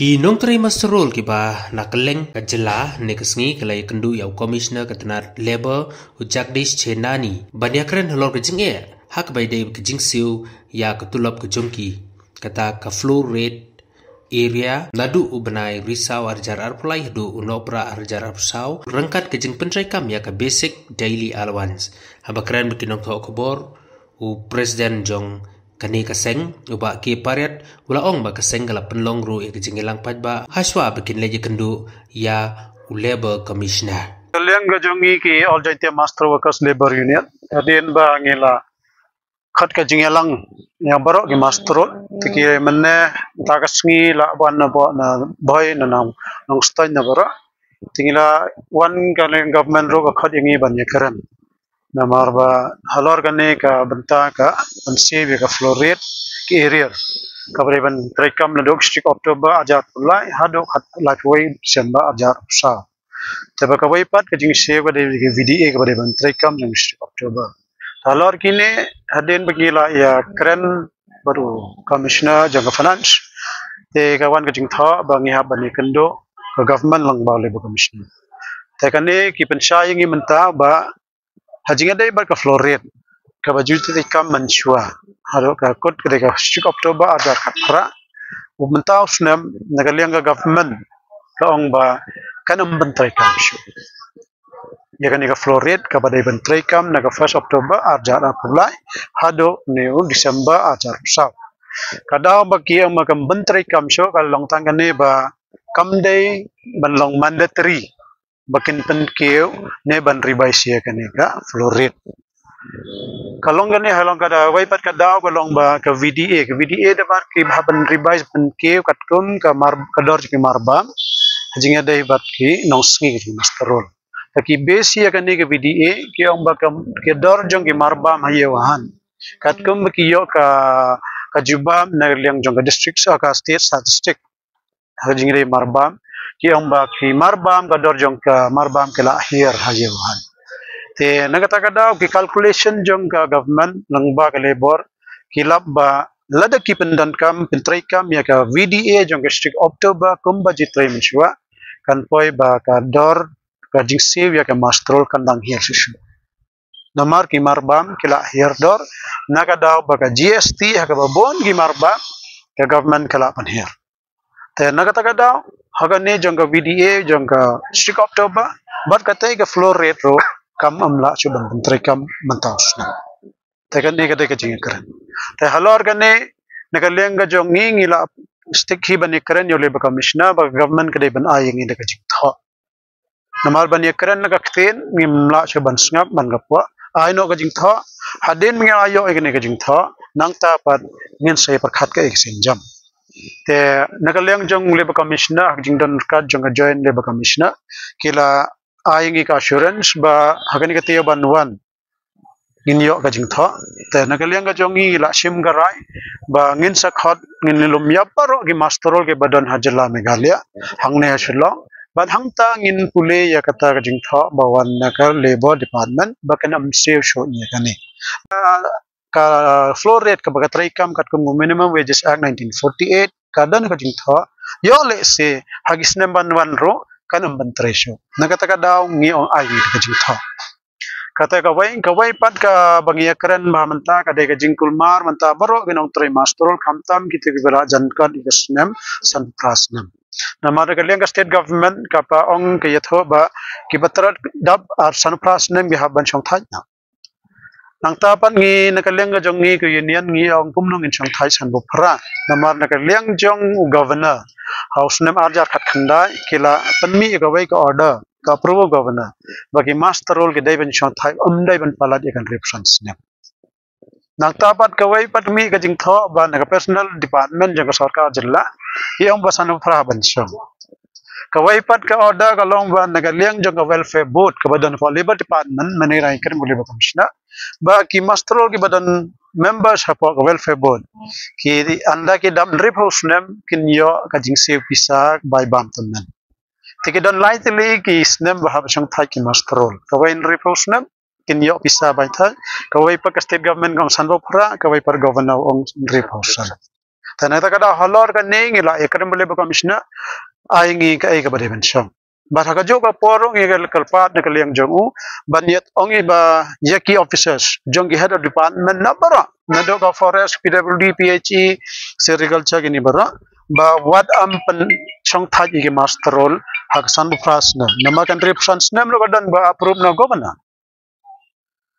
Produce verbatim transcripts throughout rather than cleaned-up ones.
Ki nongtrei muster roll kiba na kylleng ka jylla ne ka sngi ki la ïakynduh ïa u Commissioner ka tnat Labour u Jagdish Chenani ban ïakren halor ka jingeh ha kaba ïadei ka jingsiew ïa ka tulop ka jong ki, kata ka floor rate arrear, naduh u bnai Risaw arhajar arphew lai haduh u Nohprah arhajar arphew saw ryngkat ka jingpyntreikam ïa ka basic daily allowance. Haba kren bad ki nongthoh khubor, u President jong kane ka seng, u Bah K Pariat, u la ong ba ka seng ka la pynlong ruh ïa ka jingïalang paidbah hashwa ba kin leit ïakynduh ïa u Labour Commissioner. Ka liang ka jong ngi ki All Jaintia Muster Workers Labour Union, hadien ba ngi la khot ka jingïalang ïa baroh ki muster roll, te ki mynne mynta ka sngi la wan na Bhoi, na Bhoi, na Nong, Nongstoiñ, na baroh. Te ngi la wan ka government ruh ka khot ïa ngi ban ïakren. Namar ba halor kane ka bynta ka ban siew ïa ka floor rate, ki arrear, kaba dei ban treikam naduh ka shi tarik October arhajar arphew lai haduh khatlai phew wei December arhajar arphew saw. Te ba kawei pat ka jingsiew ka dei ka V D A kaba dei ban treikam jong shi tarik October. Halor kine, hadien ba ngi la ïakren bad u Commissioner jong ka Finance, te ka wan ka jingthoh ba ngi hap ban ïakynduh ka government lyngba u Labour Commissioner. Te kane ki pynshai ïa ngi mynta ba ha jingïadei bad ka floor rate kaba ju treikam mynshuwa haduh ka kut ka dei ka shi tarik October arhajar khatphra, u mynta u snem na ka liang ka government ka ong ba kan ym ban treikam shuh ïa kane ka floor rate kaba dei ban treikam na ka first October arhajar arphew lai haduh une u December arhajar arphew saw. Ka daw ba ki ong ba kan ym ban treikam shuh ka long tang kane ba kam dei ban long mandatory ba kin pynkiew ne ban revise ïa kane ka floor rate. Ka long kane, ha long ka daw, wei pat ka daw ka long ba ka V D A, ka V D A da bar ki ba ban revise, pynkiew katkum ka mar, ka dor jong ki marbam ha jingïadei bad ki nongsngi, ki muster roll. Te ki base ïa kane ka V D A, ki ong ba ka, ka dor jong ki marbam ha Ïew Wahun, katkum ba ki ïoh ka, ka jubab na liang jong ka district, ka state statistic ha ka jingïadei marbam, ki ong ba ki marbam, ka dor jong ka marbam ki la hiar ha Ïew Wahun. Te na kata ka daw ki calculation jong ka government lyngba ka Labour ki lap ba lada ki pyndonkam, pyntreikam ïa ka V D A jong ka shi tarik October kumba ju trei mynshuwa, kan poi ba ka dor ka jingsiew ïa ka muster roll kan dang hiar shuh shuh. Namar ki marbam ki la hiar dor na ka daw ba ka G S T ha kaba bun ki marbam ka government ka la pynhiar. Te na kata ka daw ha kane jong ka V D A jong ka shi tarik October bad kata ka floor rate ruh kam ym lah shuh ban pyntreikam mynta u snem. Te kane ka dei ka jingïakren. Te halor kane, na ka liang ka jong ngi, ngi la stick hi ban ïakren ïa u Labour Commissioner ba ka government ka dei ban ai ïa ngi da ka jingthoh. Namar ban ïakren na ka ktien ngim lah shuh ban sngap man ka pop. Ai noh ka jingthoh. Hadien ba ngi la ïoh ïa kane ka jingthoh, nangta pat ngin sa ïa pyrkhat ka ïa ka sienjam. Te na ka liang jong u Labour Commissioner, ha ka jingdon ryngkat jong ka Joint Labour Commissioner, ki la ai ïa ngi ka assurance ba ha kane ka taïew ban wan ngin ïoh ka jingthoh. Te na ka liang ka jong ngi, ngi la shim ka rai ba ngin sa khot, ngin lum ïa baroh ki muster roll kiba don ha jylla Meghalaya, hangne ha Shillong. Bad hangta ngin pule ïa kata ka jingthoh ba wan na ka Labour Department ba kan ym siew shuh ïa kane. Ka, ka floor rate kaba ka treikam katkum u Minimum Wages Act nineteen forty-eight, ka don ka jingthoh, ïoh lehse ha ki snem ban wan ruh kan ym ban trei shuh. Na kata ka daw ngi ong ai ngi ka jingthoh. Kata kawei, kawei pat kaba ngi ïakren ba mynta ka dei ka jingkulmar mynta baroh ki nongtrei muster roll, khamtam kito kiba la jan kot ïa ka snem, sanphew phra snem. Namar na ka liang ka state government ka pa ong ka ïathuh ba kiba tyrot dap ar sanphew phra snem ki hap ban shongthait noh. Nangta pat ngi na ka liang ka jong ngi ka union ngi ong kumno ngin shongthait sanphew phra. Namar na ka liang jong u governor ha u snem arhajar khatkhyndai ki la pynmih ïa kawei ka order, ka approval governor, ba ki muster roll ki dei ban shongthait, ym dei ban palat ïa ka hynriewphew san snem. Nangta pat kawei pat mih ka jingthoh ba na ka personnel department jong ka sorkar jylla ki ong ba sanphew phra ban shong. Kawei pat ka order ka long ba na ka liang jong ka welfare board kaba don hapoh Labour Department, mynne ngi ïakren bad u Labour Commissioner, ba ki muster roll kiba don members hapoh ka welfare board, ki ynda ki dap hynriewphew snem kin ïoh ka jingsiew pisa bai bam tymmen. Te ki don lai tylli ki snem ba hap shongthait ki muster roll. Kawei hynriewphew snem kin ïoh pisa bai thait. Kawei pat ka state government ka ong sanphew phra, kawei pat governor ong hynriewphew san. Te na kata ka daw halor kane ngi la ïakren bad u Labour Commissioner, ai ngi kaei kaba dei ban shong. Bad ha kajuh ka por ruh ngi la kyrpad na ka liang jong u ban ïa ong ïa ba ïa ki officers jong ki head of department na baroh, naduh ka forest, P W D, P H E, sericulture, kine baroh, ba wat ym pynshongthait ïa ki muster roll ha ka sanphew phra snem. Namar ka hynriewphew san snem ruh ka don ba approve na u governor.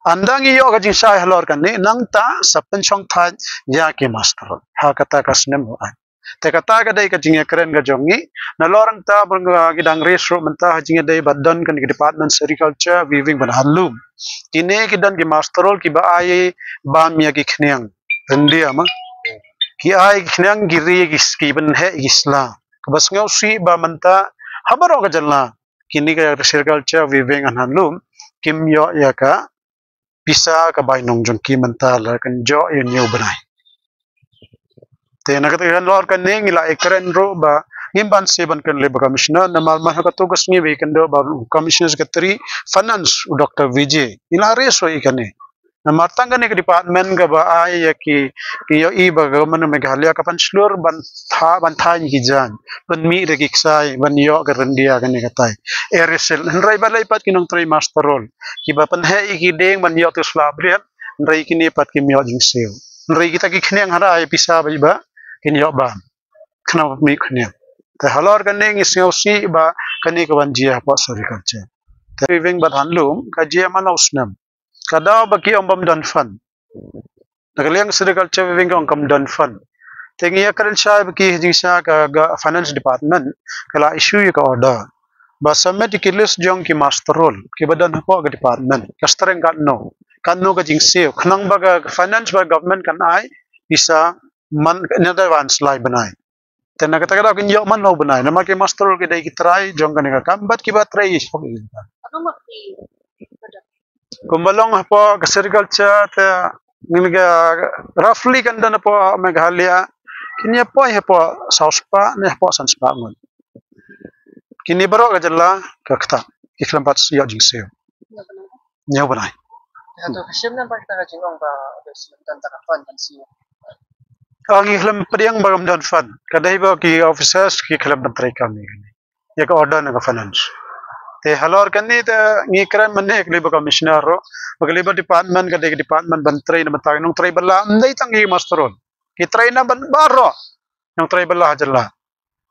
Ynda ngi ïoh ka jingshai halor kane, nangta sa pynshongthait ïa ki muster roll ha kata ka snem ruh ai. Te kata ka dei ka jingïakren ka jong ngi. Nalor nangta ba ngi dang raise ruh mynta ha jingïadei bad don kane ka department sericulture, weaving bad handloom. Kine ki don ki muster roll kiba ai bam ïa ki khñiang ryndia ma. Ki ai ki khñiang, ki ri, ki s-, ki pynheh ki sla. Kaba sngewsih ba mynta ha baroh ka jylla kine ka sericulture, weaving and handloom kim ïoh ïa ka pisa ka bainong jong ki mynta la kynjoh ïa une u bnai. Te na kata ka lor kane ngi la ïakren ruh ba ngim banse ban kren Labour Commissioner, namar man ha kato ka sngi ba ïakynduh bad u Commissioner Secretary Finance, u Doctor Vijay, ngi la raise ruh ïa kane. Namar tang kane ka department kaba ai ïa ki, ki ïohi ba ka government Meghalaya ka pynshlur ban tha, ban thaiñ ki jaiñ, ban mih da ki ksai ban ïoh ka ryndia kane katai. Air Seal. Hynrei balei pat ki nongtrei muster roll kiba pynheh ïa ki dieng ban ïoh tu sla brit, hynrei kine pat kim ïoh jingsiew. Hynrei kita ki khñiang haba ai pisa ba ba kin ïoh bam. Khnang ba mih khñiang. Te halor kane ngi sngewsih ba kane ka wan jia hapoh sericulture. Te weaving bad handloom ka jia man la u snem. Ka daw ba ki ong bym don fund. Na ka liang sericulture, weaving ka ong kam don fund. Te ngi ïakren shai ba ki ha jingshisha ka, ka finance department ka la issue ïa ka order ba submit ïa ki list jong ki muster roll kiba don hapoh ka department, ka strength katno, katno ka jingsiew, khnang ba ka finance bad government kan ai pisa man in advance lai bnai. Te na kata ka daw kin ïoh man la u bnai, namar ki muster roll ki dei ki trai jong kane ka kam bad kiba trei ïa shong. Kumba long hapoh ka sericulture te ngin ka roughly kan don hapoh Meghalaya kin ïa poi hapoh saw spah ne hapoh san spah ngut. Kine baroh ka jylla ka ktah, ki khlem pat ïoh jingsiew. Hynñiew bnai. Hynñiew bnai. Ïa, to ka shim nan ba kita ka jingong ba ka shim tang ka fund kan siew. Ka ngi khlem pdiang ba kam don fund. Ka dei ba ki officers ki khlem ban trei kam ïa kane, ïa ka order na ka finance. Te halor kane te ngi kren mynne ka Labour Commissioner ruh ba ka Labour Department ka dei ka department ban trei na bynta ki nongtrei bylla, ym dei tang ki muster roll. Ki trei na bynta baroh nongtrei bylla ha jylla.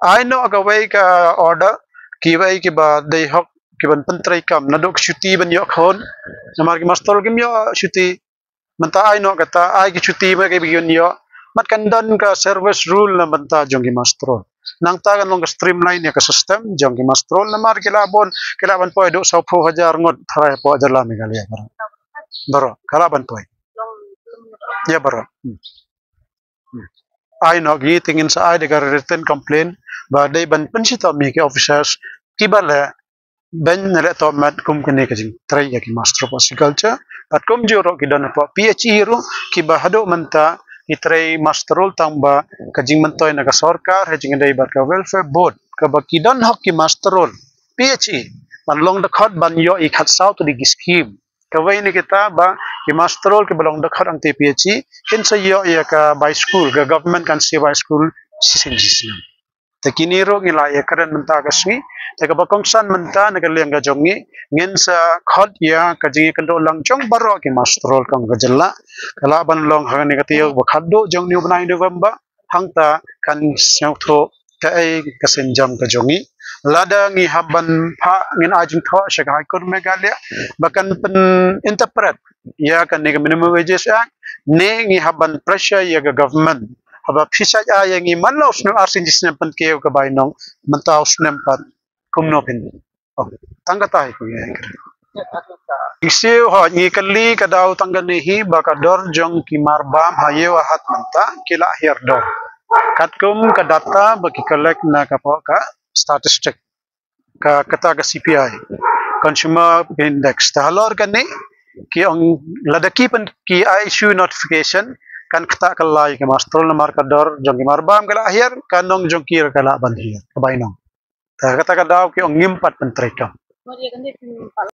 Ai noh kawei ka order kiwei kiba dei hok kiban pyntrei kam naduh ki shuti ban ïoh khun. Namar ki muster roll kim ïoh shuti. Mynta ai noh kata, ai ki shuti ba ki ban ïoh. Mat kan don ka service rule na bynta jong ki muster roll. Nangta kan long ka streamline ïa ka system jong ki muster roll, namar ki lah bun, ki lah ban poi haduh sawphew hajar ngut tharai hapoh jylla Meghalaya baroh. Baroh ka lah ban poi. Ïa baroh. Hmm. Hmm. Ai noh ki, te ngin sa ai da ka written complaint ba dei ban pynshitom ïa ki officers kiba leh beiñ ne leh tohmat kum kane ka jingtrei ïa ki muster roll hapoh sericulture. Bad kumjuh ruh ki don hapoh P H E ruh kiba haduh mynta ki trei muster roll tang ba ka jingmyntoi na ka sorkar ha jingïadei bad ka welfare board kaba ki don hok ki muster roll P H E ban long dkhot ban ïoh ïa ki khatsaw tylli ki scheme. Kawei na kita ba ki muster roll kiba long dkhot hangtei P H E kin sa ïoh ïa ka bai skul, ka government kan siew bai skul shisien shisnem. Te kine ruh ngi la ïakren mynta ka sngi. Te kaba kongsan mynta na ka liang ka jong ngi, ngin sa khot ïa ka jingïakynduh lang jong baroh ki muster roll ka jylla. Ka lah ban long ha kane ka taïew ba khatduh jong une u bnai November. Hangta kan sngewthuh kaei ka sienjam ka jong ngi. Lada ngi hap ban phah, ngin ai jingthoh sha ka High Court Meghalaya ba kan pyn-interpret ïa kane ka Minimum Wages Act, ne ngi hap ban pressure ïa ka government haba phi shait ai ïa ngi man la u snem, ar sien shi snem pynkiew ka bainong, mynta u snem pat kumno phin. Oh, tang kata hi ko ïa. Ngi siew hoi, ngi kylli ka daw tang kane hi ba ka dor jong ki marbam ha Ïew Ahad mynta ki la hiar dor. Katkum ka data ba ki collect na ka poh ka statistic, ka kata ka C P I, Consumer Index. Te halor kane ki ong lada ki pyn, ki issue notification kan ktah kylla ïa ki muster roll namar ka dor jong ki marbam ka la hiar, ka nong jong ki ka lah ban hiar, ka bainong. Te kata ka daw ki ong ngim pat pyntreikam.